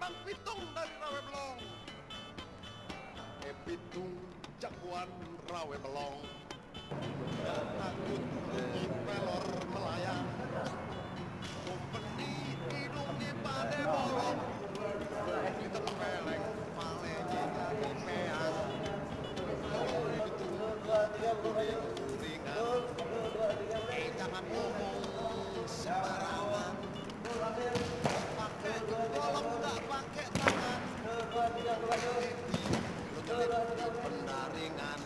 Bang Pitung dari Rawe Belong. Pitung jagoan Rawe Belong. Gak takut pelor melayang. Kumpeni hidungnya pada bolong. Di tempeleng palenya jadi peang. Jangan ngomong sembarangan. Pakai golong nggak pakai tangan. Pendaringan.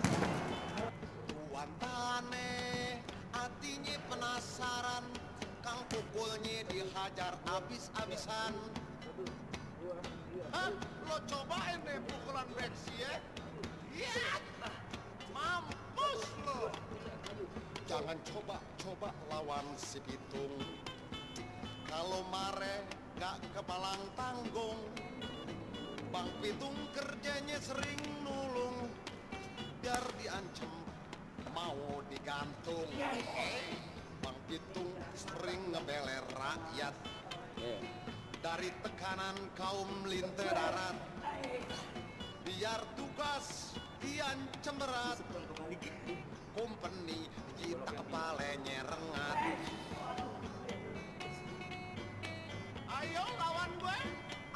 Tuan Tane hatinya penasaran. Kang pukulnya dihajar abis-abisan. Hah? Lo cobain deh pukulan beksi ya. Lihat. Mampus lo. Jangan coba-coba lawan si Pitung. Kalau mare gak kepalang tanggung. Bang Pitung kerjanya sering nulung. Biar diancam mau digantung. Bang Pitung sering ngebeler rakyat. Dari tekanan kaum linte darat. Biar tugas diancam berat. Kumpeni kita kepalanya rengat. Ayo lawan gue,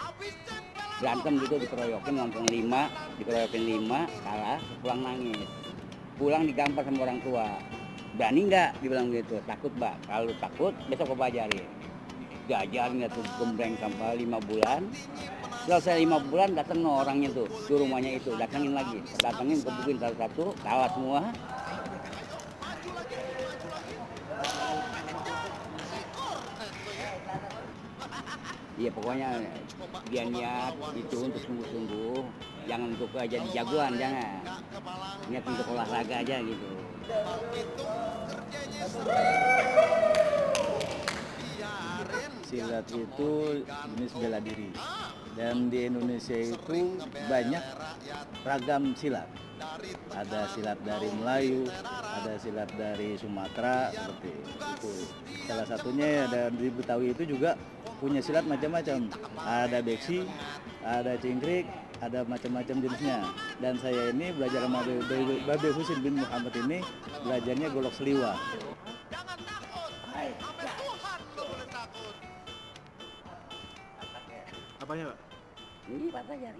abis tempelan. Berantem gitu dikeroyokin nonton 5, dikeroyokin 5, kalah, pulang nangis. Pulang digampar sama orang tua. Berani nggak dibilang gitu? Takut, Mbak. Kalau takut besok aku ajarin. Diajarin nggak tuh gembreng sampai 5 bulan. Selesai 5 bulan datang no orangnya tuh ke rumahnya itu, datangin lagi, datangin kebukin satu-satu, kalah semua. Iya pokoknya dia niat itu untuk sungguh-sungguh, jangan untuk jadi jagoan, jangan. Niat untuk olahraga aja gitu. Silat itu jenis bela diri. Dan di Indonesia itu banyak ragam silat. Ada silat dari Melayu, ada silat dari Sumatera, seperti itu. Salah satunya ada di Betawi itu juga punya silat macam-macam. Ada beksi, ada cingkrik, ada macam-macam jenisnya. Dan saya ini belajar sama Babe Husin bin Muhammad ini, belajarnya golok seliwa. Jangan takut, sampai Tuhan lo boleh takut. Apanya, Pak? Ini Pak aja.